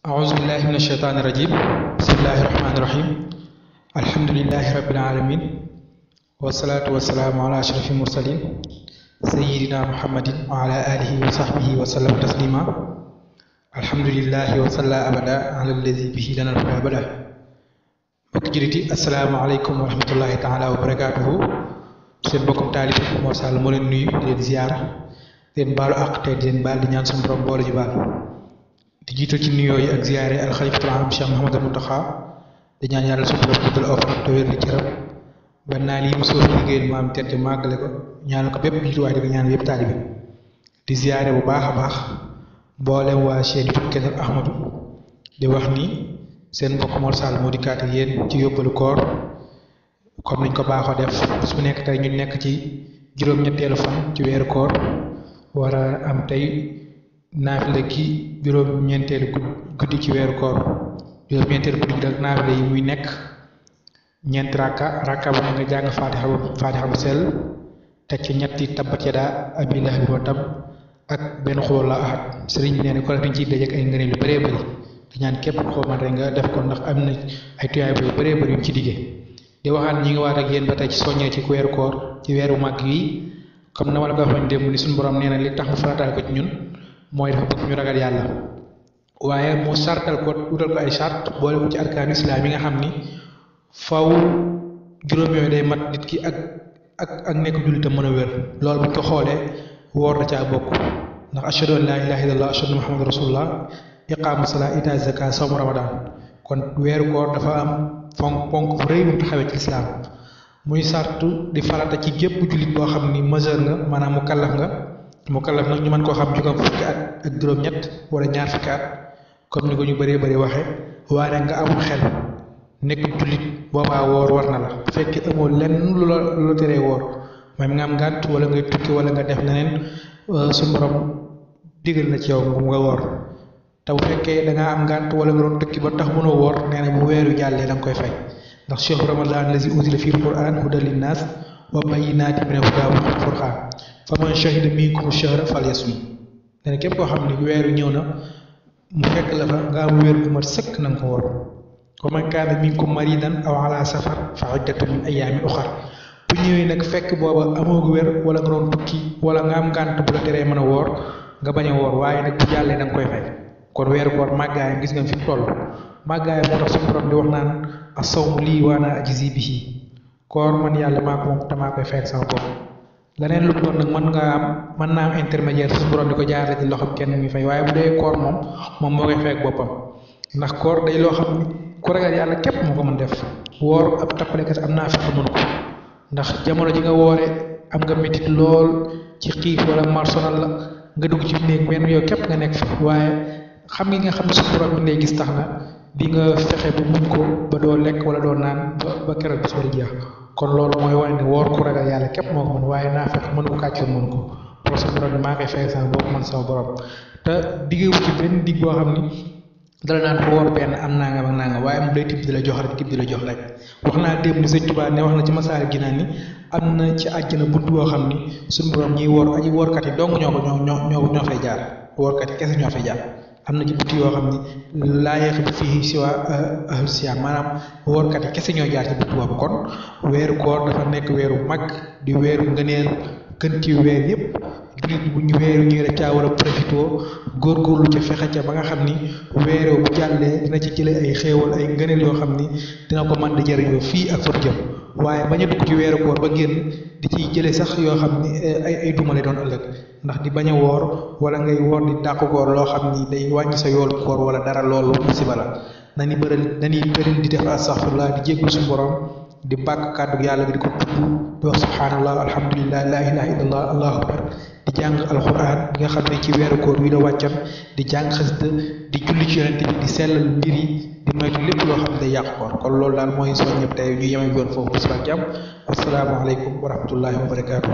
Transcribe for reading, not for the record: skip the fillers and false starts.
أعوذ بالله من الشيطان الرجيم بسم الله الرحمن الرحيم الحمد لله رب العالمين والصلاة والسلام على أشرف المرسلين سيدنا محمد وعلى آله وصحبه وسلم تسليما الحمد لله وصلى أبدا على الذي به لنا الهدى بدا بكجريتي السلام عليكم ورحمة الله تعالى وبركاته seen bokkum taalib Mor Sall moo leen nuyu di leen ziar di leen baalu àq te di leen baal di ñaan suñu borom boole ji baal di jiital ci nuyoo yi ak ziare alxalifatul aam Cheikh Mouhamadou Mountakha di ñaan yàlla suñu borom guddal aw fan te wér li cëram ba naa lii mu soo fi liggéeyal maam tedd màggale ko ñaanal ko bépp jiituwaay di ko ñaan yépp taalibe di ziare bu baax a baax mboolem waa chaîne YouTube Keneen Ahmadou di wax ni seen mbokk Mor Sall moo dikkaat ak yéen ci yóbbalu koor comme niñ ko baaxoo def su nekk tey ñu nekk ci juróom-ñetteelu fan ci weeru koor war a am tey naafile ki juróom-ñeenteelu guddi ci weeru koor juróom-ñeenteelu guddi gi nag naafile yi muy nekk ñeent rakka bu ne nga jàng faatixa bu sell teg ci ñetti tabbat yadaa abii lahabin wa tabb ak benn xul wallaahu ahad sëriñ bi nee na ko dañ ciy dajeek ay ngëneel yu bëree bëri di ñaan képp koo man rek nga def ko ndax am na ay tuyaay yu bëree bëri yu ci diggee di waxaat ñi ngi waat ak yéen ba tey ci soññee ci weeru koor ci weeru màgg yi comme na ma la ko waxoon démb ni suñu borom nee na li tax mu farataal ko ci ñun mooy dafa bëgg ñu ragal yàlla waaye mu sartal ko wutal ko ay charte boole ko ci arkaanu islam yi nga xam ni faw juróom yooyu day mat nit ki ak nekk jullitam mën a wér loolu bu ñu ko xoolee woor da caa bokk ndax ashhadu an laa ilaaha illallah ashhadu anna muhammadan rasulullah iqaamu salaa itaa zakaa sawmu ramadan kon weeru koor dafa am ponk bu rëy bu taxawee ci lislaam muy sartu di farata ci gépp jullit boo xam ni majeur nga maanaam mu kallaf nag ñu mën koo xam jugam fukki at ak juróom-ñett wala ñaar fukki at comme ni ko ñu bëree bëri waxe waaye nga am xel nekk jullit boobaa woor war na la bu fekkee amoo lenn lu la teree woor mooy nga am ngànt wala ngay tukki wala nga def leneen suñu borom digal na ci yow nga woor te bu fekkee da ngaa am ngànt wala nga doon tukki ba tax mënoo woor nee na bu weeru jàllee da nga koy fay ndax shahru ramadan lazi unzila fiihi al-qur'an hudan linnaas wa bayyinaatin mina al-hudaa wal furqaan faman shahida minkumu shahra falyasum nee na képp koo xam ne weeru ñëw na mu fekk la fa nga am weer bu mat sëkk na nga ko woor wa man kaana minkum mariidan aw alaa safar fa iddatun min ayyaamin uxar bu ñëwee nag fekk booba amoo gu wér wala nga doon tukki wala nga am ngànt bu la teree mën a woor nga bañ a woor waaye nag bu jàllee da nga koy fay kon weeru koor màggaayam gis nga fi mu toll màggaayam moo tax suñu borom di wax naan as-sawmu lii wa ana ajzii bihi koor man yàlla maa ko moom te maa koy fay ak sama bopp leneen lu doon nag mën naa am intermédiaire suñu borom di ko jaarale ci loxo kenn muy fay waaye bu dee koor moom moo koy fay ak boppam ndax koor day loo xam ni ku ragal yàlla képp moo ko mën def woor ab tappalekat am naa fekk mënu ko ndax jamono ji nga woore am nga métit lool ci xiif wala mar sonal la nga dugg ci néeg benn yow képp nga nekk fi waaye xam nga xam ne suñu borom bi ngay gis tax na di nga fexe ba muñ ko ba doo lekk wala doo naan ba keroog bis bari jeex kon loolu mooy wane ne woor ku ragal yàlla képp moo ko mën waaye naa fekk mënu ko kàccoor mënu ko pour suñu borom bi maa koy fay sama bopp man sama borom te diggewu ci benn digg boo xam ni dala naan ko woor benn am nangam ak nangam waaye mu day tibb di la jox rek wax naa démb ni Sëñ Tuubaa ne wax na ci masaari gi naan ni am na ci àjjana bunt boo xam ni suñu borom ñiy woor aji woorkat yi dong ñoo fay jaar woorkat yi kese ñoo fay jaar am na ci bunt yoo xam ni laa yaxibu fiihi siwaa ahlu siyaam maanaam woorkat yi kese ñoo jaar ci bunt boobu kon weeru koor dafa nekk weeru mag di weeru ngëneel gën ci weer yépp jullit bu ñu weeru ñuy rek caa war a profité góorgóorlu ca fexe ca ba nga xam ni weeroo bu jàllee dina ci jëlee ay xéewal ay ngëneel yoo xam ni dina ko mën di jëriñoo fii ak fa jëm waaye bañ a dugg ci weeru koor ba génn di ciy jëlee sax yoo xam ni ay duma lay doon ëllëg ndax di bañ a woor wala ngay woor di dàq koor loo xam ni day wàññi sa yoolu koor wala dara loolu musiba la nañu bëri di def astaghfirullah di jéggu suñu borom di bàkk kàddu yàlla gi di ko tudd di wax subhaanallah alhamdulillah laa ilaha illallah allahu akbar di jàng alquran bi nga xam ne ci weeru koor wi la wàccan di jàng xasida di julli ci yonente bi di sellal mbir yi di moytu lépp loo xam ne day yàq koor kon loolu daal mooy soo ñëpp tey ñu yeme yoon foofu bis ba jàmm assalaamu aleykum wa rahmatullahi wa barakaatu